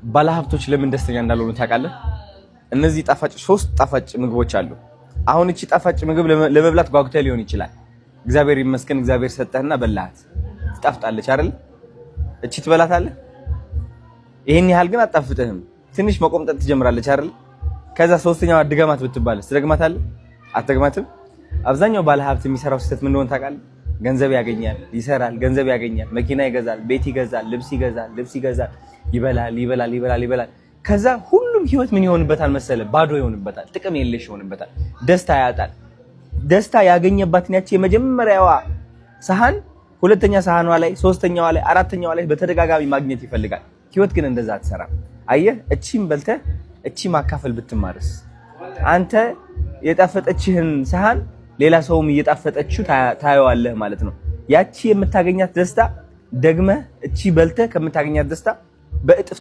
ባለሀብቶች ለምን ደስተኛ እንዳልሆኑ ታውቃለህ? እነዚህ ጣፋጭ ሶስት ጣፋጭ ምግቦች አሉ። አሁን እቺ ጣፋጭ ምግብ ለመብላት ጓጉተህ ሊሆን ይችላል። እግዚአብሔር ይመስገን፣ እግዚአብሔር ሰጠህና በላሃት። ትጣፍጣለች አይደል? እቺ ትበላታለህ። ይሄን ያህል ግን አጣፍጥህም። ትንሽ መቆምጠጥ ትጀምራለች አይደል? ከዛ ሶስተኛዋ ድገማት ብትባልስ ትደግማታለህ? አትደግማትም? አብዛኛው ባለሀብት የሚሰራው ስህተት ምን እንደሆነ ታውቃለህ? ገንዘብ ያገኛል፣ ይሰራል፣ ገንዘብ ያገኛል፣ መኪና ይገዛል፣ ቤት ይገዛል፣ ልብስ ይገዛል፣ ልብስ ይገዛል፣ ይበላል፣ ይበላል፣ ይበላል፣ ይበላል። ከዛ ሁሉም ህይወት ምን ይሆንበታል መሰለ? ባዶ ይሆንበታል፣ ጥቅም የለሽ ይሆንበታል፣ ደስታ ያጣል። ደስታ ያገኘባትን ያቺ የመጀመሪያዋ ሰሃን ሁለተኛ ሰሃኗ ላይ፣ ሶስተኛዋ ላይ፣ አራተኛዋ ላይ በተደጋጋሚ ማግኘት ይፈልጋል። ህይወት ግን እንደዛ አትሰራም። አየህ፣ እቺም በልተህ እቺ ማካፈል ብትማርስ፣ አንተ የጣፈጠችህን ሰሃን ሌላ ሰውም እየጣፈጠችው ታየዋለህ ማለት ነው። ያቺ የምታገኛት ደስታ ደግመህ እቺ በልተህ ከምታገኛት ደስታ በእጥፍ